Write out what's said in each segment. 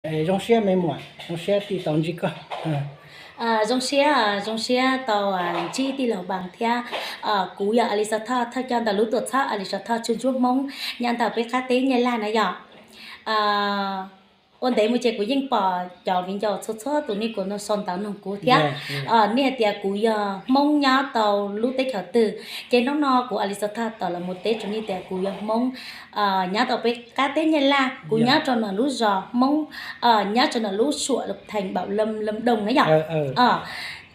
Zoo siab me muam, zoo siab tij tau ntsib koj. Zoo siab, zoo siab tau ntsib tij laug Npas thiab. Kuv yog Alisata thawj coj ntawm lub tuam txhab Alisata Tshuaj Ntsuab Hmoob nyob ntawm peb qab teb Nyab Laj na yom. Ua ntev mus ces kuv yeej pom cov viv ncaus txhua txhua tus nej kuj sau ntawv nug kuv thiab. Nej hais tias kuv yog Hmoob nyob tau lub teb chaws twg, ces hnub no kuv Alisata tawm los mus teb rau nej tias kuv yog Hmoob nyob tau peb qab teb Nyab Laj, kuv nyob rau ntawm lub zos Hmoob, nyob rau ntawm lub suam Lus Thees, Npaum Lom, Lom Doos na yom.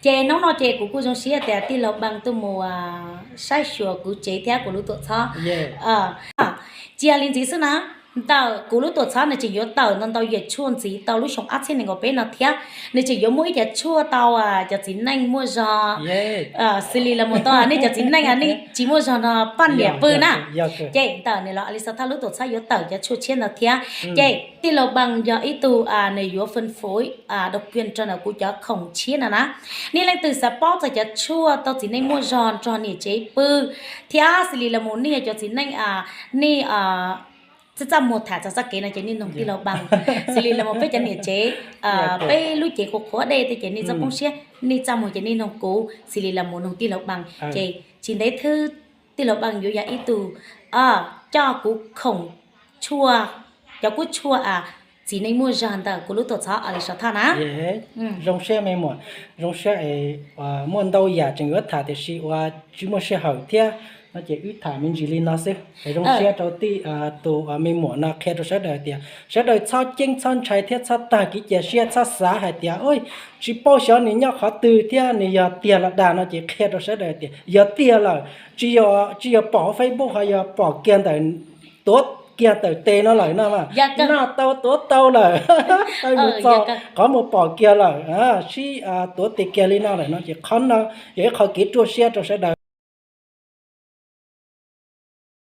Ces hnub no ces kuv kuj zoo siab tias tij laug Npas tuaj mus saib xyuas kuv tsev thiab kuv lub tuam txhab. Tsis yog li ntxiv xwb na, ntawm kuv lub tuam txhab nws tseem yuav tawm ntau ntau yam tshuaj ntxiv tau lub xyoo ob txhiab nees nkaum peb no thiab. Nws tseem yuav muaj ib cov tshuaj tau cov txiv neej muaj zog, xws li los mus tau nej cov txiv neej nej tsis muaj zog no poj niam pw na. Ces ntawm nws los Alisata lub tuam txhab yuav tawm cov tshuaj tshiab ntawd thiab. Ces tij laug Npas yog ib tug nws yuav phân phối độc quyền rau ntawm kuv cov khoom tshiab no na. Nej leej twg xav paub txog cov tshuaj tau txiv neej muaj zog nrog niam tsev pw, thiab xws li los mus nej yog cov txiv neej nej txaj muag tham txog txoj kev no ces nej nug tij laug Npas. Xws li los mus peb cov niam tsev, peb lub cev qhuav qhuav dej tej ces nej txhob poob siab, nej txaj muag ces nej nug kuv, xws li los mus nug tij laug Npas. Ces tsis ntev thwb tij laug Npas yuav yog ib tug coj kuv khoom tshuaj, cov kuv tshuaj txiv neej muaj zog ntawm kuv lub tuam txhab Alisata na. Zoo siab me muam, zoo siab es muaj ntau yam tseem yuav tham tiam sis ua tsis muaj sij hawm thiab no ces wb tham me ntsis li no xwb. Es zoo siab rau tij, tus me muam no qhia rau sawv daws tias sawv daws txhob ceeb txhob ntshai thiab txhob tag kev cia siab, txhob xav hais tias tsis paub xyov nws nyob qhov twg thiab nws yog tiag los dag no ces qhia rau sawv daws tias yog tiag lawm. Tsis yog pom Facebook ho yog pom kiag ntawm, tuav kiag ntawm tes no lawm no mas noj tau tuav tau lawm, tau mus txog qhov mus pom kiag lawm, sib tuav tes kiag li no lawm no ces qhov no yog ib qho kev ruaj siab rau sawv daws.